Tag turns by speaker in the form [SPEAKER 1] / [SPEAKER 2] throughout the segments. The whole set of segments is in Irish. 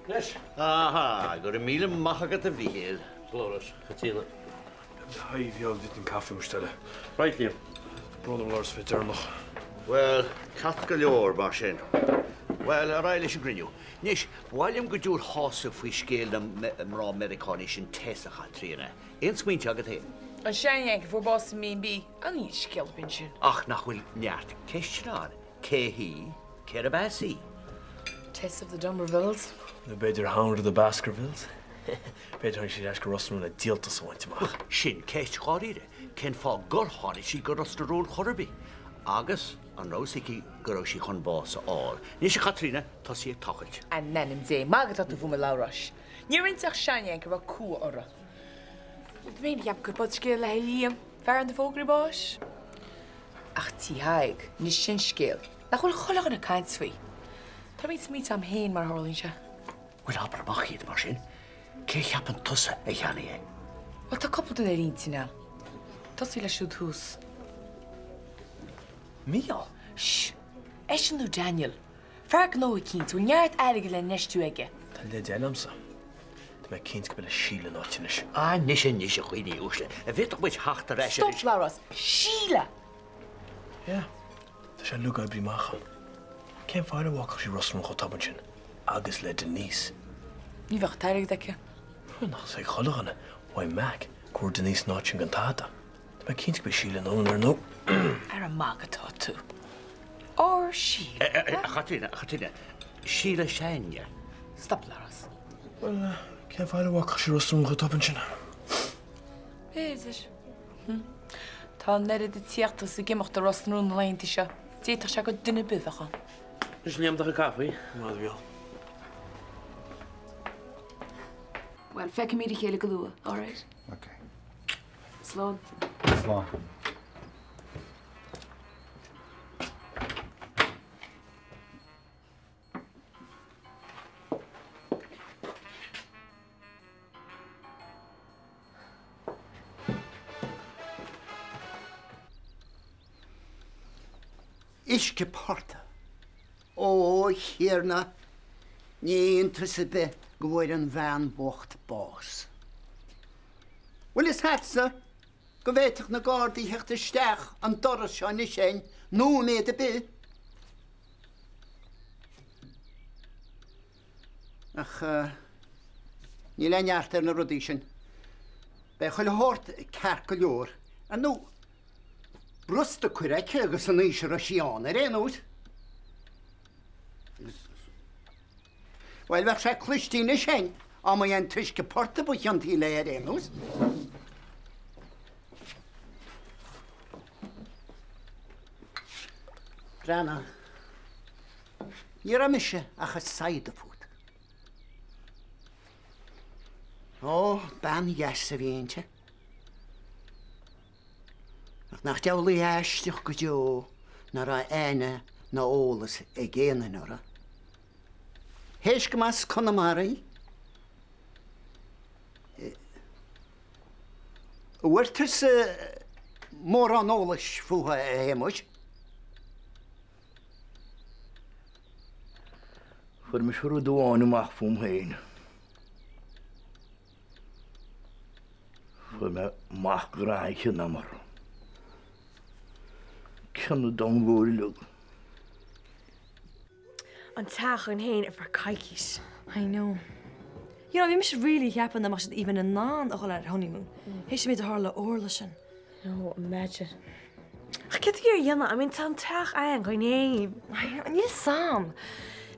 [SPEAKER 1] Anois.
[SPEAKER 2] Aha, go raibh míle maith agat a Mhíchíl.
[SPEAKER 1] Labhrás, Caitríona.
[SPEAKER 3] A Mhíchíl, thit an caife muis eile.
[SPEAKER 1] Right, Liam.
[SPEAKER 3] Brón orm Labhrás a bheith deireanach.
[SPEAKER 2] Bhuel, ceart go leor mar sin. Bhuel, ar aghaidh leis an gcruinniú. Anois, ba mhaith liom go dtabharfása faoi scéal na mná Meiriceánaí sin Tess, a Chaitríona. Aon smaointe agat féin?
[SPEAKER 4] An sean-Yank a fuair bás sa mB&B? Á níl scéal ar bith ansin.
[SPEAKER 2] Ach nach bhfuil neart ceisteanna ann? Cé hí? Cérb as í?
[SPEAKER 4] Tess of the Dumbervilles.
[SPEAKER 3] Nó b'fhéidir Hound of the Baskervilles? B'fhéidir tháinig sí ar ais go Ros na Rún le díoltas a bhaint amach.
[SPEAKER 2] Sin ceist dháiríre. Cén fáth gur tháinig sí go Ros na Rún chor ar bith? Agus an raibh fhios aici go raibh sí chun bás a fháil? Anois a Chaitríona, tosaigh ag tochailt.
[SPEAKER 4] In ainm Dé, magadh atá tú fúm a Labhráis. Ní raibh inti ach sean-Yank a raibh cumha uirthi. Bhuel, mé féin a cheap gurb é scéal le Liam, fear na bhfógraí báis. Ach tí Thaidhg, anois sin scéal nach bhfuil chuile dhuine ag caint faoi. Tá roinnt smaointe agam féin, mar a tharlaíonn sé.
[SPEAKER 2] Bhuel, abair amach iad, mar sin. Cé a cheapann tusa a cheannaigh é?
[SPEAKER 4] Bhuel, tá cúpla duine ar intinn agam. Tosaigh leis siúd thuas.
[SPEAKER 3] Mícheál?
[SPEAKER 4] Shh! Eisean nó Daniel. Fear gnó eicínt a bhfuil neart airgid le n-infheistiú aige.
[SPEAKER 3] Tá leid eile agamsa. Tá mé cinnte gurb é le Síle an áit anois.
[SPEAKER 2] Anois, anois, a dhaoine uaisle, an bhféadfadh muid theacht ar ais ar
[SPEAKER 4] Stop, Labhrás! Síle!
[SPEAKER 3] Yeah. Tá sé uilig oibrithe amach agam. Cén fáth ar fhágfadh sí Ros na Rún chomh tobann sin? Agus le Denise?
[SPEAKER 4] Ní bheadh an t-airgead aici.
[SPEAKER 3] Bhuel, nach bhfuil a fhios ag chuile dhuine, uaidh Mac, go bhfuair Denise an áit sin gan tada. Tá mé cinnte gurb é Síle an owner nó.
[SPEAKER 4] Ar an magadh atá tú. Ár Síle.
[SPEAKER 2] A Chaitríona, a Chaitríona, Síle s'againne.
[SPEAKER 4] Stop, Labhrás.
[SPEAKER 3] Bhuel, cén fáth ar fhágfadh sí Ros na Rún chomh tobann sin?
[SPEAKER 4] B'fhéidir. Tá an oiread ag tíocht is ag imeacht ó Ros na Rún na laethanta seo, d'fhéadfadh sé gur duine ar bith a bheadh ann.
[SPEAKER 1] Anois Liam, do chuid caife.
[SPEAKER 3] Maith a Mhíchíl.
[SPEAKER 4] Bhuel, feicfimid a chéile go luath, all right?
[SPEAKER 5] Ok.
[SPEAKER 4] Slán.
[SPEAKER 5] Slán.
[SPEAKER 6] Uisce portaigh. Ó, a Thiarna, ní iontas ar bith go bhfuair an bhean bhocht bás. Bhfuil fhios a'dsa go bhféadfadh na Gardaí theacht isteach an doras seo anois aon nóiméad ar bith? Ach níl aon neart ar na rudaí sin. Beidh chuile shórt ceart go leor. Ar ndóigh, b'fhurasta cur aici agus an aois a raibh sí ann ar aon nós. Agus, bhuel, bheadh sé cloiste anois againn dá mba é an t-uisce portaigh ba chiontaí léi ar aon nós. Breathnaigh. Ní raibh mise ach ag saighdeadh fút. Ó, bean dheas a bhí inti. Ach nach diabhlaí aisteach go deo nach raibh aithne ná eolas ag aon duine uirthi. Théis go mb'as Conamara í. An bhfuair tusa mórán eolais fúithi, a Shéamuis?
[SPEAKER 7] Fuair mise rud amháin amach fúm féin. Fuair mé amach go raibh an cion agam orthu. Cion an domhain mhóir uilig.
[SPEAKER 8] An teach againn féin ar feadh coicís.
[SPEAKER 9] I know. You know, bhí mise really ag ceapadh nach mbeadh siad even in ann a dhul ar honeymoon. Théis an méid a tharla Orla sin.
[SPEAKER 8] No, imagine. Ach céard tá a dhéanamh? I mean, tá an teach againn féin.
[SPEAKER 9] I know, níl 'fhios a'm.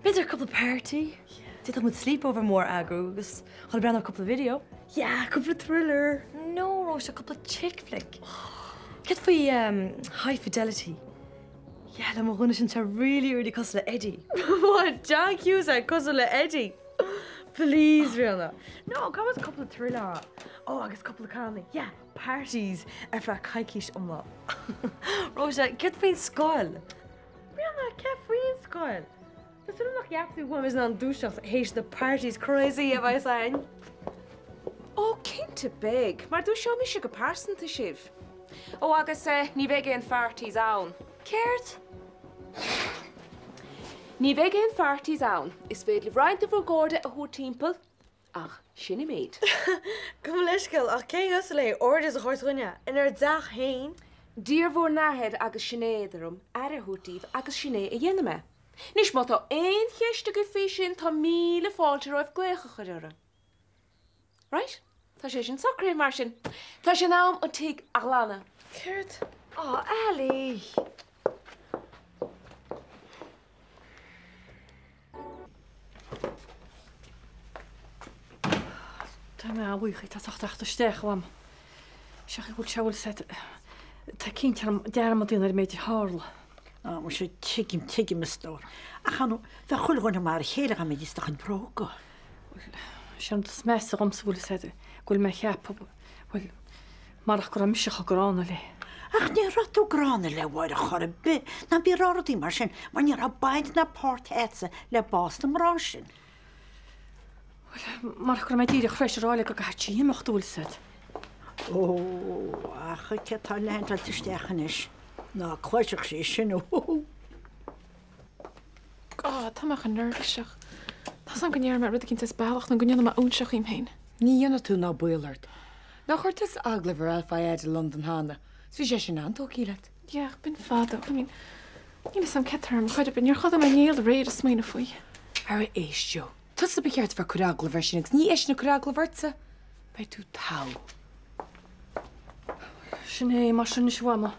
[SPEAKER 9] B'fhéidir cúpla party. D'fhéadfadh muid sleepover mór a eagrú agus dhul ag breathnú ar cúpla video.
[SPEAKER 8] Yeah, cúpla thriller.
[SPEAKER 9] No, Róise, cúpla chick flick. Céard faoi um, High Fidelity? Yeah, le mo dhuine sin tá really, really cosúil le Eddie.
[SPEAKER 8] What? John Cusack cosúil le Eddie? Please, Ríona. No, caithfidh muid cúpla thriller. Oh, agus cúpla canna. Yeah. Parties ar feadh coicís iomlán.
[SPEAKER 9] Róise, céard faoin scoil?
[SPEAKER 8] Ríona, céard faoin scoil? Tá súil agam nach gceapann tú go bhfuil muid in ann dúiseacht théis na parties crazy a bheas againn.
[SPEAKER 10] Ó, cinnte beidh, mar dúiseoidh mise go pearsanta sibh. Ó, agus ní bheidh aon pharties ann.
[SPEAKER 9] Céard?
[SPEAKER 10] Ní bheidh aon pharties ann. Is féidir libh roinnt de bhur gcairde a thabhairt timpeall, ach sin an méid.
[SPEAKER 8] Gabh mo leithscéal, ach cé thusa le orders a thabhairt dhúinne inár dteach féin?
[SPEAKER 10] D'iarr bhur n-athair agus Sinéad orm aire a thabhairt daoibh agus sin é a dhéanfaidh mé. Anois má tá aon cheist agaibh faoi sin tá míle fáilte romhaibh glaoch a chur orthu. Right, tá sé sin socraithe mar sin. Tá sé in am an tigh a ghlanadh.
[SPEAKER 8] Céard? Á, Ali! Tá mé an-bhuíoch díot as ucht teacht isteach, a Mham. Sé go bhfuil sé bhfuil said tá cinnte orm dearmad a dhéanamh ar an méid a tharla.
[SPEAKER 5] Á, muise, tuigim, tuigim, a stór. Ach, ar ndóigh, bheadh chuile dhuine mar a chéile dá mbeidís do chuid bróga.
[SPEAKER 8] Bhuel, sé an rud is measa dhomsa go bhfuil fhios a'd go bhfuil mé a cheapadh, bhuel, marach go raibh mise chomh gránna léi.
[SPEAKER 5] Ach ní raibh tú gránna le Máire chor ar bith, ná bí ag rá rudaí mar sin, mar ní raibh baint ná páirt a'dsa le bás na mná sin.
[SPEAKER 8] Bhuel, marach go raibh mé díreach th'réis a rá léi go gcaithfeadh sí imeacht, an bhfuil fhios a'd.
[SPEAKER 5] Ó, ach cé tá leaindeáilte isteach anois, ná cloisfeadh sí sin, ó.
[SPEAKER 11] God, tá mé chomh neirbhíseach. Tá 's agam go ndéarfaidh mé rud eicínt as bealach nó go ndéanfaidh mé óinseach dhíom féin.
[SPEAKER 4] Ní dhéanfaidh tú, ná baol ort. Nár chuir tusa agallamh ar Al Fayed i Londain cheana? 'S bhí sé sin an-tógtha leat.
[SPEAKER 11] Yeah, ach b'in fada. I mean, níl 'fhios a'm céard tá orm chor ar bith. Níor chodail mé néal aréir ag smaoineamh faoi.
[SPEAKER 4] Ara éist, Joe. Tusa ba cheart a bheith ag cur agallamh air sin agus ní eisean ag cur agallamh ortsa. Beidh tú togha.
[SPEAKER 8] Sin é, mar sin anois a Mhama.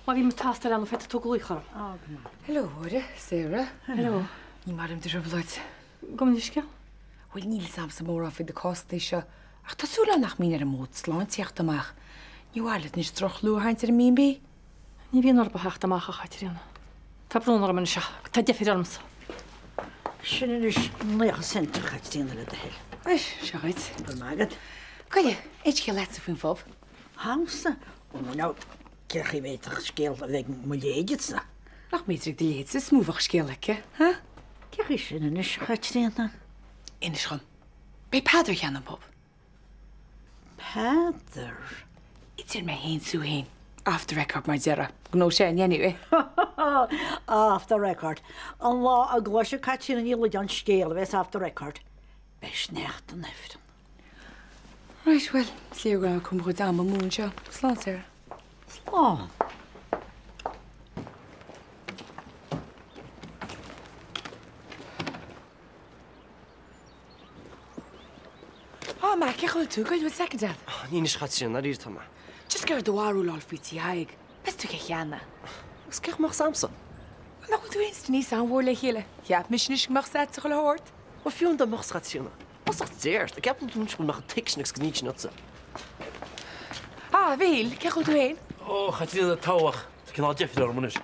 [SPEAKER 8] Má bhím ag teastáil ann féadfaidh tú glaoch orm.
[SPEAKER 5] Á, go maith.
[SPEAKER 4] Hello, a Mháire. Sarah.
[SPEAKER 8] Hello.
[SPEAKER 4] Ní maith liom do thrioblóid.
[SPEAKER 8] Gabh mo leithscéal.
[SPEAKER 4] Bhuel, níl 'fhios a'msa mórán faoi na cásanna seo, ach tá súil agam nach mbíonn ar an mbód slán tíocht amach. Ní mhaith leat anois droch-chlú a tharraingt ar an B&B.
[SPEAKER 8] Ní bhíonn orthu a theacht amach, a Chaitríona. Tá brón orm anois ach tá deifir ormsa.
[SPEAKER 5] Sin anois 90 cent, a Chaitríona, le do thoil.
[SPEAKER 4] Anois, seo dhuit.
[SPEAKER 5] Go raibh maith agat.
[SPEAKER 4] Goile, aon scéal agatsa faoin phub?
[SPEAKER 5] A'msa? Ó, now, cén chaoi a bhféadfadh scéal a bheith ag mo leithéidse?
[SPEAKER 4] Nach mb'fhéidir ag do leithéidse, is mó a bheadh scéal aici, ha?
[SPEAKER 5] Cén chaoi sin anois, a Chaitríona?
[SPEAKER 4] Inis dhom. B'é Peadar a cheannaigh an pub.
[SPEAKER 5] Peadar?
[SPEAKER 4] Idir mé fhéin 's tú fhéin. Off the record mar déarfá. Gnó sé anyway.
[SPEAKER 5] Off the record. An lá a gcloisfidh Caitríona Ní Loideáin an scéal a bheas off the record, beidh sneachta in Aifreann.
[SPEAKER 4] Right, bhuel, is léir go raibh mé ag cur mo chuid ama amú anseo. Slán, Sarah.
[SPEAKER 5] Slán.
[SPEAKER 4] Á, Mac, cén chaoi a bhfuil tú? Go bhfuil soicind agat?
[SPEAKER 3] Ní anois a Chaitríona, dáiríre tá mé.
[SPEAKER 4] Just ag iarraidh do bharúil a fháil faoi tí Thaidhg. Meas tú cé cheannaigh?
[SPEAKER 3] Agus cén chaoi a mbeadh 's a'msa?
[SPEAKER 4] Bhuel, nach bhfuil tú féin is Denise an-mhór le chéile? Cheap mise anois go mbeadh 's a'dsa chuile shórt.
[SPEAKER 3] Bhuel, fiú dá mbeadh 's a Chaitríona. As ucht Dé ort, an gceapann tú anois go bhfuil mé chomh tuigse sin agus go n-íocfainn ortsa?
[SPEAKER 4] Á, a Mhichíl, cén chaoi a bhfuil tú féin?
[SPEAKER 1] Ó, a Chaitríona, togha ach tá cineál deifre orm anois.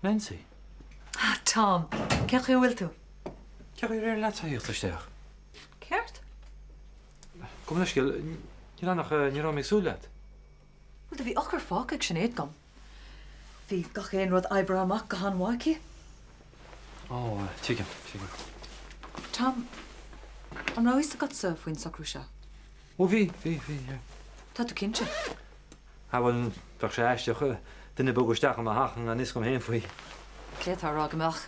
[SPEAKER 1] Nancy.
[SPEAKER 12] Ah, Tom, cén chaoi a bhfuil tú?
[SPEAKER 3] Cén chaoi ar éirigh leat a thíocht isteach?
[SPEAKER 12] Céard?
[SPEAKER 3] Gabh mo leithscéal, níl ann ach ní raibh mé ag súil leat.
[SPEAKER 12] Bhuel, do bhí eochair fágtha ag Sinéad dom. Bhí gach aon rud oibrithe amach go han-mhaith aici.
[SPEAKER 3] Ó, tuigim, tuigim.
[SPEAKER 12] Tom, an raibh fhios agatsa faoin socrú seo?
[SPEAKER 3] Ó bhí, bhí, bhí, yeah.
[SPEAKER 12] Tá tú cinnte?
[SPEAKER 3] Ah bhuel, bheadh sé aisteach duine a bogadh isteach i mo theach gan fhios agam féin faoi.
[SPEAKER 12] Cé atá a rá go mbeadh?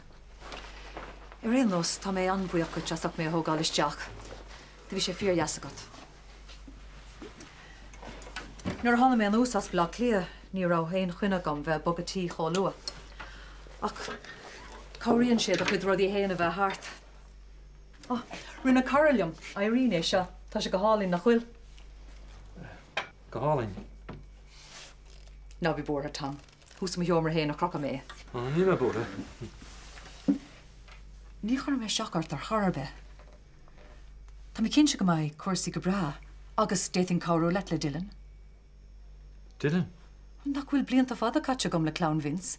[SPEAKER 12] Ar aon nós, tá mé an-bhuíoch dhuit as ucht mé a thógáil isteach. Do bhí sé fíordheas agat. Nuair a tháinig mé anuas as Baile Átha Cliath, ní raibh aon choinne agam bheith ag bogadh tí chomh luath. Ach cabhraíonn sé do chuid rudaí féin a bheith thart. Ó, rinne cara liom, Irene, é seo. Tá sé go hálainn, nach bhfuil?
[SPEAKER 3] Go hálainn.
[SPEAKER 12] Ná bí buartha, Tom. Thuas i mo sheomra féin a chrochfaidh mé é.
[SPEAKER 3] Ó, níl mé buartha.
[SPEAKER 12] Ní chuirfidh mé isteach ort ar chor ar bith. Tá mé cinnte go mbeidh cúrsaí go breá agus d'fhéadfainn cabhrú leat le Dylan.
[SPEAKER 3] Dylan?
[SPEAKER 12] Nach bhfuil blianta fada caite agam le clann Vince?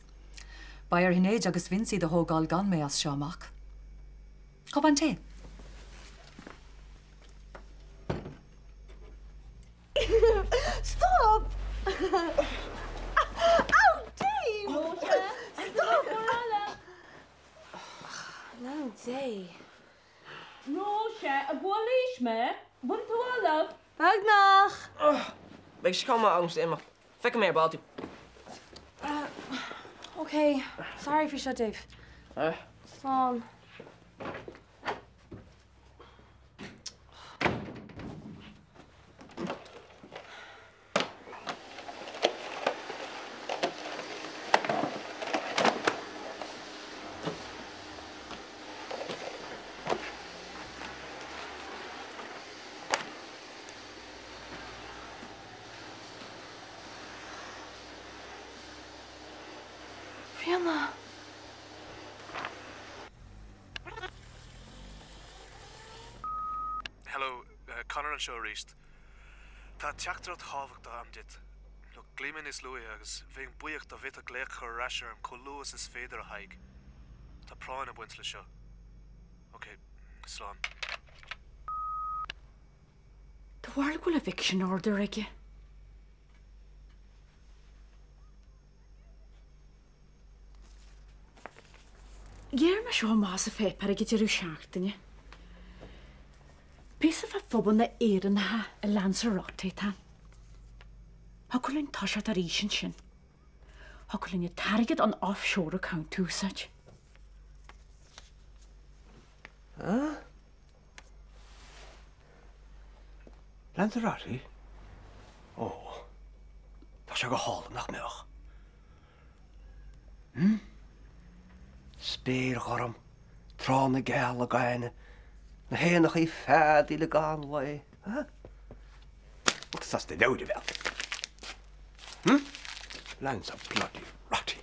[SPEAKER 12] Beidh ar Shinéad agus Vince iad a thógáil gan mé as seo amach. Cupán tae?
[SPEAKER 8] Stop! Ow, Dave! Stop!
[SPEAKER 10] Buailfidh mé. Bhain tú a love.
[SPEAKER 9] Beagnach!
[SPEAKER 13] Beidh sé chomh maith agamsa imeacht. Feicfidh mé ar ball tú.
[SPEAKER 9] Ok, sorry faoi seo Dave. Slán. Ríona!
[SPEAKER 3] Hello, Conor anseo arís. Tá teachtaireacht thábhachtach agam duit. Look, ghlaoigh mé níos luaithe agus bheinn buíoch dá bhféadfá glaoch a chur ar ais orm chomh luath is is féidir, a Thaidhg. Tá práinn ag baint leis seo. Ok, slán.
[SPEAKER 14] Do bharúil go bhfuil eviction order aige. Léigh mé seo amach sa pháipéar ag an deireadh seachtaine. Píosa fá phubanna Éireannacha i Lanzarote atá ann. Thiocfadh linn toiseacht arís ansin. Thiocfadh linn an t-airgead ón offshore account a úsáid.
[SPEAKER 15] Huh? Lanzarote? Ó, tá sé go hálainn, nach mbeadh? Hm? Spéir ghorm, tránna geala gainimh, na héanachaí ag feadaíl i gcaitheamh an lae. Huh? Bhuel, tá as do mheabhair a bhean. Hm? Lanza bloody rotte.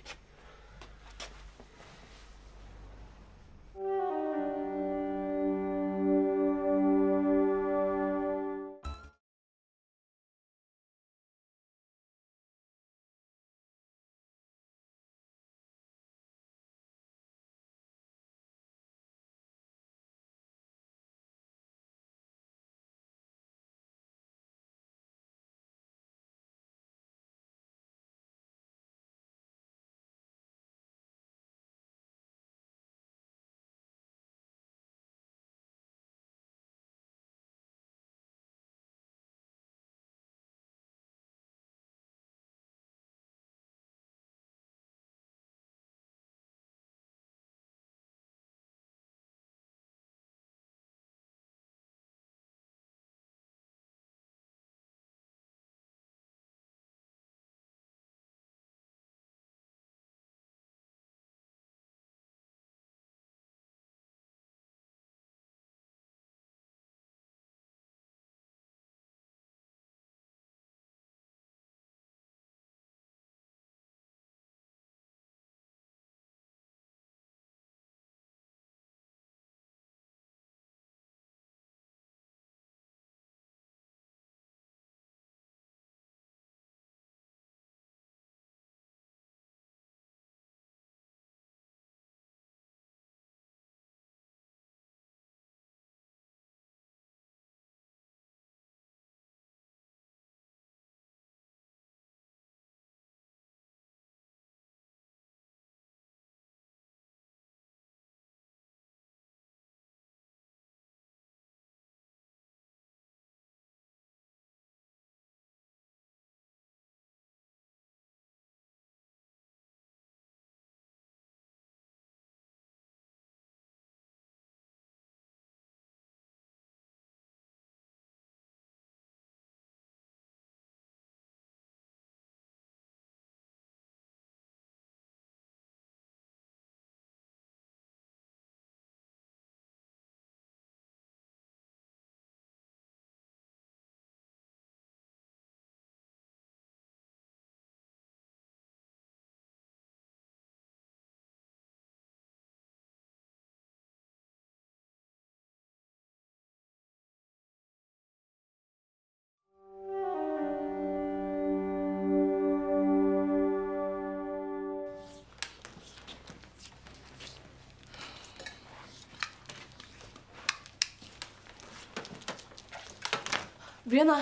[SPEAKER 9] Ríona,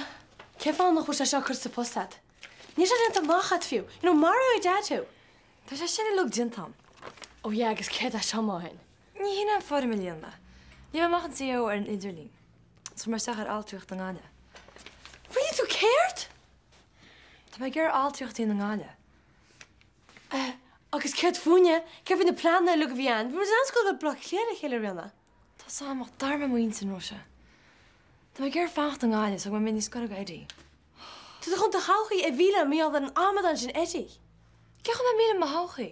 [SPEAKER 9] cén fáth nach bhfuil sé seo curtha sa phost agat? Níl sé déanta amach agat fiú. You know, maróidh Dad thú.
[SPEAKER 8] Tá sé sin uilig déanta agam.
[SPEAKER 9] Oh yeah, agus céard é seo mar sin?
[SPEAKER 8] Ní hin an foirm a líon mé. Líon mé amach an CO ar an idirlíon.
[SPEAKER 9] Chuir mé isteach ar altraíocht i nGaillimh. Rinne tú céard? Tá mé ag iarraidh altraíocht a dhéanamh i nGaillimh.
[SPEAKER 8] Eh, agus céard fúinne? Céard faoi na pleananna uilig a bhí ann? Bhí muid in ainm is a ghoil go Baile Átha Cliath le chéile, a Ríona.
[SPEAKER 9] Tá 's a'm ach d'athraigh mé m'intinn, Róise. Tá mé ag iarraidh fanacht i nGaillimh so go mbeidh mé níos gaire go Eddie.
[SPEAKER 8] Tá tú chun do thodhchaí a mhilleadh mar gheall ar an amadán sin Eddie.
[SPEAKER 9] Cén chaoi a mbeidh mé ag milleadh mo thodhchaí?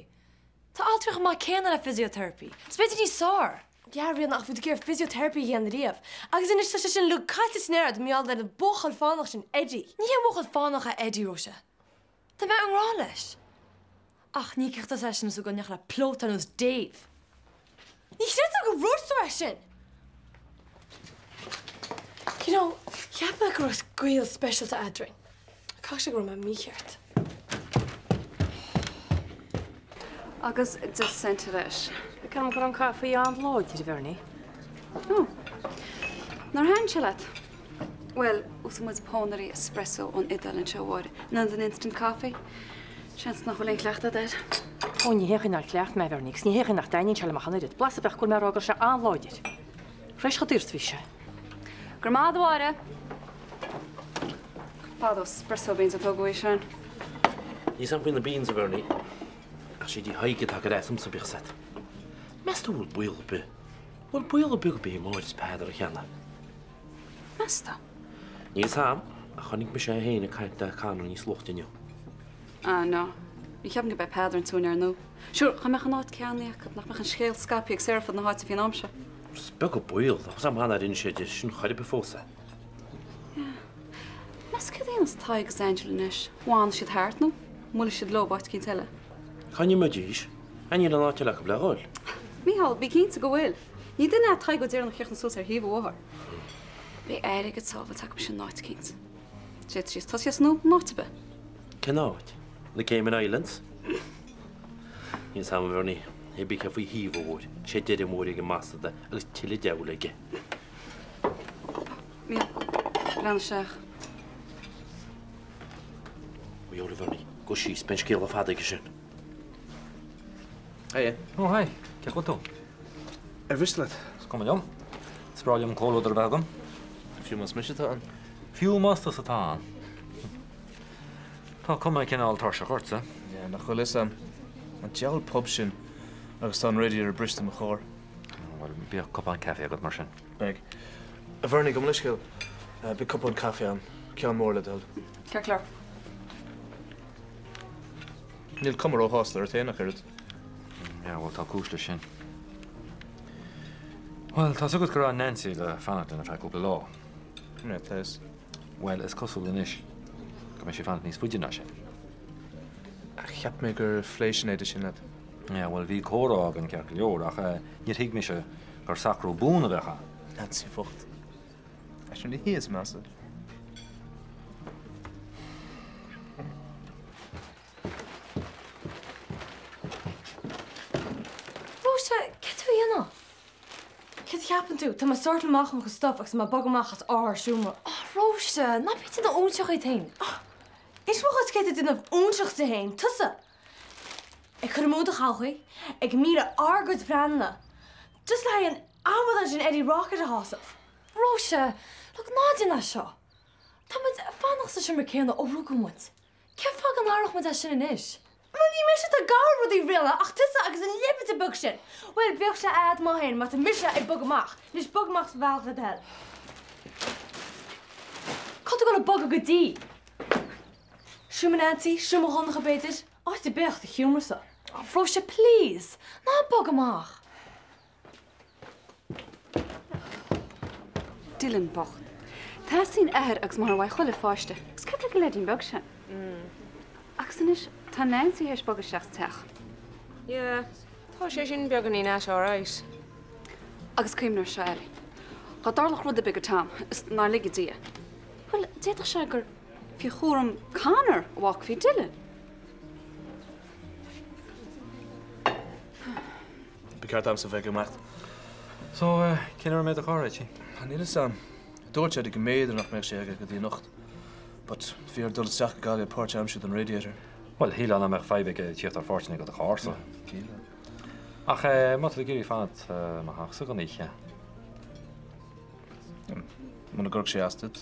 [SPEAKER 9] Tá altraíocht chomh maith céanna le physiotherapy. Is b'fhéidir níos fearr!
[SPEAKER 8] Yeah, Ríona, ach bhí tú ag iarraidh physiotherapy a dhéanamh riamh. Agus anois tá sé sin uilig caite san aer mar gheall ar an buachaill fánach sin, Eddie.
[SPEAKER 9] Ní haon bhuachaill fánach é Eddie, Róise. Tá mé i ngrá leis. Ach ní íocfadh tusa eisean is tú ag goil in éineacht le pleota ar nós Dave.
[SPEAKER 8] Ní chreidim gur dhúirt tú é sin! You know, cheap mé go raibh gaol speisialta eadrainn. Caithfidh sé go raibh mé mícheart.
[SPEAKER 11] Agus 10 cent leis.
[SPEAKER 14] Ceapaim go raibh an caife an-láidir, a Bhernie.
[SPEAKER 11] Ó. Nár thaitin sé leat? Bhuel, úsáideann muid pónairí espresso ón Iodáil anseo, a Mháire, in ionad an instant coffee. Seans nach bhfuil aon chleachtadh agat air.
[SPEAKER 14] Ó, ní hé nár chleacht mé, a Bhernie, agus ní hé nach dtaitníonn sé liom ach an oiread. Blas ar bith ach go bhfuil mé ag rá go raibh sé an-láidir. Th'réis chomh daor is a bhí sé.
[SPEAKER 11] Go raibh maith agat, a Mháire. Fada ó espresso beans atá uaidh sin.
[SPEAKER 1] Níl 'fhios a'm faoi na beans, a Bhernie, ach sé dí Thaidhg atá ag cur as domsa, bíodh 's a'd. Meas tú bhfuil baol ar bith, bhfuil baol ar bith gurb é Máire is Peadar a cheana?
[SPEAKER 11] Meas tú?
[SPEAKER 1] Níl 'fhios a'm, ach chonaic mise é féin ag caint le Conor níos luaithe inniu.
[SPEAKER 11] Ah, no. Ní cheapaim gurb é Peadar an t-úinéir nua. Sure, dhá mbeadh an áit ceannaithe acu, nach mbeadh an scéal scaipthe ag saor ar fud na háite faoin am seo?
[SPEAKER 1] Is beag an baol, nach 'fhios a'm cad nár inis sé di sin chor ar bith fós é.
[SPEAKER 11] Yeah. Meas tú céard a dhéanfas Tadhg agus Angela anois? An bhfanfaidh siad thart nó an mbuailfidh siad leo áit eicínt eile?
[SPEAKER 1] Cá n-imeoidís? Ah, níl aon áit eile acu le dhul.
[SPEAKER 11] Mícheál, bí cinnte go bhfuil. Ní duine é Tadhg Ó Direáin a chríochnós suas ar thaobh an bhóthair. Beidh airgead sábháilte acu sin in áit eicínt. D'fhéadfaidís tosaí as nua in áit ar bith.
[SPEAKER 1] Cén áit? Na Cayman Islands? Níl 'fhios a'm, a Bhernie. Hé bith cé faoi thaobh a bhfuair sé deireadh mór ag an mbastard é agus tuilleadh diabhail aige.
[SPEAKER 11] Mícheál, breathnaigh isteach.
[SPEAKER 1] Ó a Bhernie, gabh síos, beidh an scéal fada aige sin.
[SPEAKER 3] Haigh.
[SPEAKER 16] Ó, haigh. Cén chaoi a bhfuil tú?
[SPEAKER 3] Ar mhiste leat?
[SPEAKER 16] Is cuma liom. Is breá liom comhluadar a bheith agam.
[SPEAKER 3] Fiú más mise atá ann?
[SPEAKER 16] Fiú más tusa atá ann. Tá cuma cineál tuirseach ortsa.
[SPEAKER 3] Yeah, nach bhfuil fhios a'm. An diabhal pub sin agus tá an radiator briste i mo charr.
[SPEAKER 16] Bhuel, bíodh cupán caife agat mar sin.
[SPEAKER 3] Beidh. A Bhernie, gabh mo leithscéal. Beidh cupán caife a'm. Ceann mór le do thoil.
[SPEAKER 11] Ceart go leor.
[SPEAKER 3] Níl cuma róshásta ort féin ach oiread.
[SPEAKER 16] Yeah, bhuel, tá cúis leis sin. Bhuel, tá's agat go raibh Nancy le fanacht linn ar feadh cúpla lá.
[SPEAKER 3] Yeah, tá fhios.
[SPEAKER 16] Bhuel, is cosúil anois go mbeidh sí ag fanacht níos faide ná sin.
[SPEAKER 3] Cheap mé gur phléigh Sinéad é sin leat.
[SPEAKER 16] Yeah, bhuel, bhí comhrá againn ceart go leor, ach níor thuig mise gur socrú buan a bheadh ann.
[SPEAKER 3] Nancy bhocht. Sin í is measa.
[SPEAKER 9] Róise, céard tá tú a dhéanamh?
[SPEAKER 8] Céard a cheapann tú? Tá mé ag sortáil amach mo chuid stuff agus mé ag bogadh amach as ár seomra.
[SPEAKER 9] Oh, Róise, ná bí ag déanamh óinseach díot féin.
[SPEAKER 8] Oh, inis dom dhuit cé atá ag déanamh óinseach di féin, tusa! Ag cur amú do thodhchaí, ag milleadh ár gcuid pleananna, just le haghaidh an amadán sin Eddie Rocket a shásamh.
[SPEAKER 9] Róise, look, ná déan é seo. Tá muid ag fanacht sa seomra céanna ó rugadh muid. Cén fáth go n-athródh muid é sin anois?
[SPEAKER 8] Mar ní mise atá ag athrú rudaí a Ríona ach tusa agus an leibide beag sin. Bhuel, bíodh sé a'd maith fhéin má tá mise ag bogadh amach. Anois bog amach as mo bhealach le do thoil. Cá bhfuil tú ag dul ag bogadh go dtí? Seomra Nancy, seomra Dhonncha b'fhéidir? Áit ar bith ach do sheomra-sa.
[SPEAKER 9] Oh, Róise, please! Ná bog amach!
[SPEAKER 11] Dylan bocht. Teastaíonn athair agus máthair uaidh chuile pháiste, agus cad é go leidín beag sin? Agus anois tá Nancy théis bogadh isteach sa teach.
[SPEAKER 10] Yeah, tá sé sin beagáinín ait alright.
[SPEAKER 11] Agus cuimhnigh ar seo, Ellie. Dá dtarlódh rud ar bith go Tom, is ná lige Dia, bhuel, d'fhéadfadh sé gur faoi chúram Conor a fhágfaí Dylan.
[SPEAKER 3] Ba cheart domsa bheith ag imeacht.
[SPEAKER 16] So, cén uair a mbeidh do charr réitithe?
[SPEAKER 3] Níl fhios a'm. Dúirt Eddie go mb'fhéidir nach mbeadh sé aige go dtí anocht. But bhí air dul isteach go Gaillimh páirt a aimsiú don radiator.
[SPEAKER 16] Bhuel, shílfeá nach mbeadh fadhb aige tíocht ar pháirteanna do do charr-sa.
[SPEAKER 3] Shílfeá.
[SPEAKER 16] Ach má tá tú ag iarraidh fanacht i mo theachsa don oíche.
[SPEAKER 3] Muna gcuirfeadh sé as duit.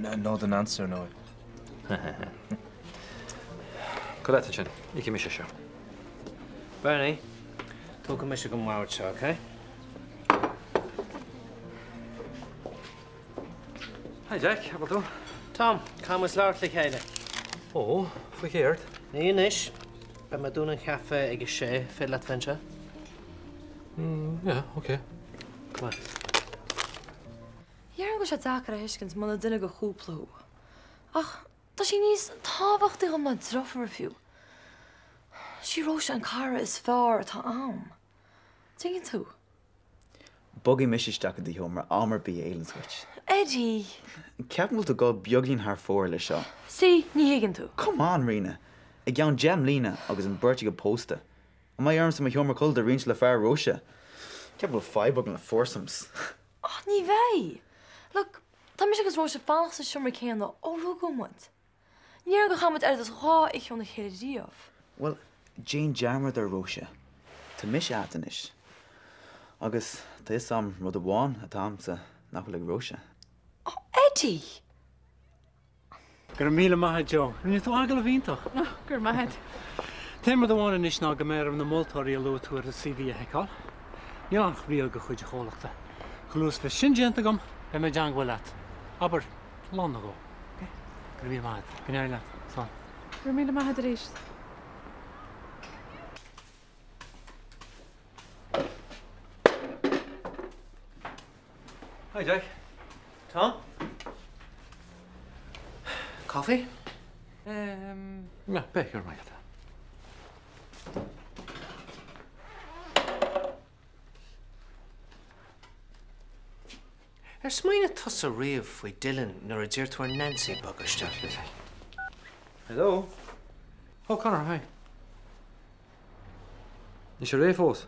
[SPEAKER 3] Nó do Nancy, ar ndóigh.
[SPEAKER 16] Gabh leat ansin. Íocfaidh mise seo.
[SPEAKER 1] Bernie, tógfaidh mise an bord seo, ok?
[SPEAKER 16] Hi Jack, cá bhfuil tú?
[SPEAKER 1] Tom, caithfidh muid labhairt le chéile.
[SPEAKER 16] Ó, faoi chéard?
[SPEAKER 1] Ní anois. Beidh mé ag dúnadh an chaife ag a sé, féidir leat bheith anseo?
[SPEAKER 16] Mm, yeah, ok.
[SPEAKER 1] Come on.
[SPEAKER 9] Déarfainn go bhfuil sé deacair a thuiscint muna duine de chúpla thú. Ach tá sí níos tábhachtaí dhom ná deirfiúr fiú. Sí Róise an cara is fearr atá a'm. Tuigeann tú?
[SPEAKER 17] Bogfaidh mise isteach i do sheomra am ar bith a fhéileanns dhuit.
[SPEAKER 9] Eddie!
[SPEAKER 17] Ceapaim go bhfuil tú ag dul beagáinín thar fóir leis seo.
[SPEAKER 9] See, ní thuigeann tú.
[SPEAKER 17] Come on, Ríona! I gceann 10 mbliana agus an bheirt agaibh pósta, an mbeidh ormsa mo sheomra codlata a roinnt le fear Róise? Ceapaim go bhfuil fadhb agam le foursomes.
[SPEAKER 9] Oh, ní bheidh! Look, tá mise agus Róise ag fanacht sa seomra céanna ó rugadh muid. Ní déarfainn gur chaith muid oiread is 2 oíche óna chéile riamh.
[SPEAKER 17] Bhuel, déan dearmad ar Róise. Tá mise agat anois. Agus tá fhios a'm rud amháin atá a'msa nach bhfuil ag Róise.
[SPEAKER 9] Oh, Eddie!
[SPEAKER 18] Go raibh míle maith a't Joe. Rinne tú agallamh iontach.
[SPEAKER 11] Oh, go raibh maith a't.
[SPEAKER 18] T-aon rud amháin anois ná go mbeidh orm na moltóirí a luaigh tú ar do CV a sheiceáil. Níl ann ach riail de chuid an chomhlachta. Chomh luath is a bheas sin déanta agam, beidh mé i dteangmháil leat. Abair, lá nó dhó. Ok? Go raibh míle maith a't. Go n-éirí leat. Slán.
[SPEAKER 11] Go raibh míle maith a't arís.
[SPEAKER 16] Hi Jack.
[SPEAKER 1] Tom? Coffee?
[SPEAKER 16] Um, yeah, beidh, go raibh maith agat.
[SPEAKER 1] Ar smaoinigh tusa riamh faoi Dylan nuair a d'iarr tú ar Nancy bogadh isteach?
[SPEAKER 16] Hello? Oh, Conor, hi. Níl sé réidh fós.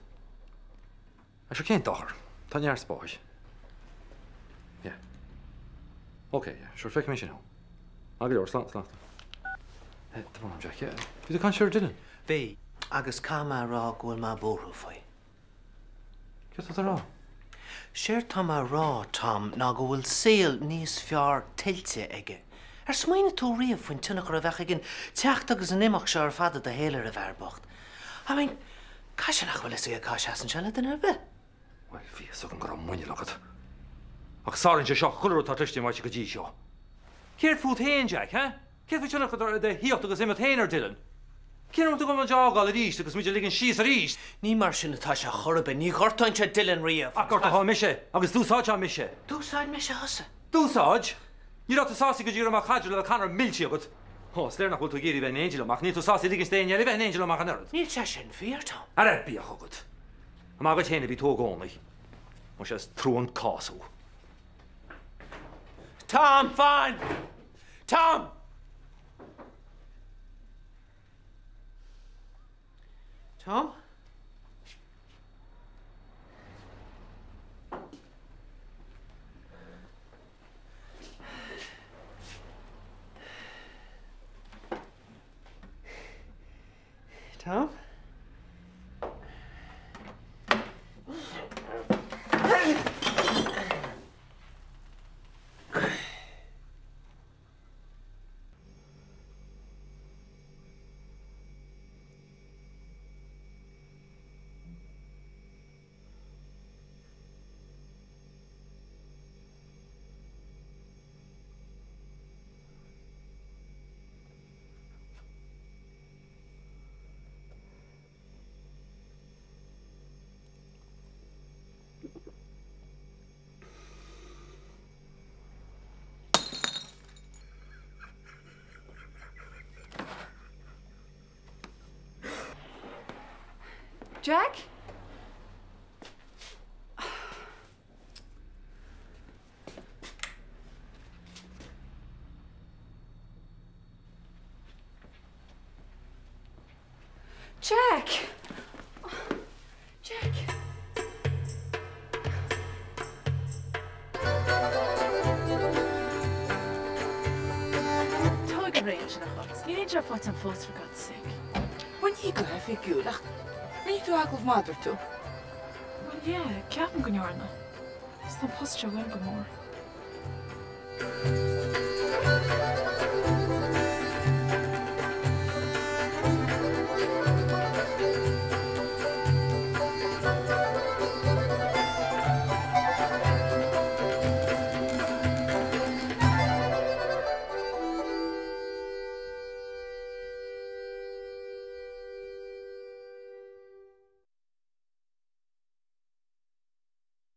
[SPEAKER 16] Ah, sure, cén dochar? Tá neart spáis. Yeah. Ok, yeah, sure, feicfidh mé ansin thú. Maith go leor, slán, slán. Eh, tá brón orm, Jack, yeah. Bhí tú ag caint ar Dylan?
[SPEAKER 1] Bhí, agus caithfidh mé a rá go bhfuil mé buartha faoi.
[SPEAKER 16] Céard tá tú a rá?
[SPEAKER 1] Séard tá mé a rá, Tom, ná go bhfuil saol níos fearr tuillte aige. Ar smaoinigh tú riamh faoin tionchar a bheadh ag an teacht agus an imeacht seo ar fad i do shaol ar an bhfear bocht? I mean, caithfidh sé nach bhfuil fhios aige cá seasann sé le duine ar bith.
[SPEAKER 16] Bhuel, bhí fhios agam go raibh muineál agat. Ach sáraíonn sé seo chuile rud atá cloiste uaimse go dtí seo. Céard fút féin, Jack, he? Céard faoi tionchar do thíocht agus imeacht féin ar Dylan? Cén rud agam muid a fhágáil arís agus muid a ligean síos arís?
[SPEAKER 1] Ní mar sin atá sé chor ar bith. Ní ghortóinn sé Dylan riamh.
[SPEAKER 16] Ach ghortófá mise, agus d'úsáidfeá mise.
[SPEAKER 1] D'úsáid mise thusa.
[SPEAKER 16] D'úsáid? Ní raibh tú sásta go dtí go raibh mo chaidreamh le Conor millte agat. Ó, is léir nach bhfuil tú ag iarraidh bheith in éindí liom ach níl tú sásta ligint d'éinne eile bheith in éindí liom ach an oiread.
[SPEAKER 1] Níl sé sin fíor, Tom.
[SPEAKER 16] Ara, bíodh agat. Ag magadh duit féin a bhí tú i gcónaí. Muise, is trua an cás thú.
[SPEAKER 1] Tom, fan! Tom! Tom? Tom?
[SPEAKER 11] Jack? Jack! Jack!
[SPEAKER 4] Tóg an raon sin a Chos. Níl aon job faighte agam fós for God's sake. Bhuel ní go hoifigiúil ach rinne tú agallamh maith dúirt tú. Bhuel yeah, ceapaim go ndearna. Is tá an post seo uaim go mór.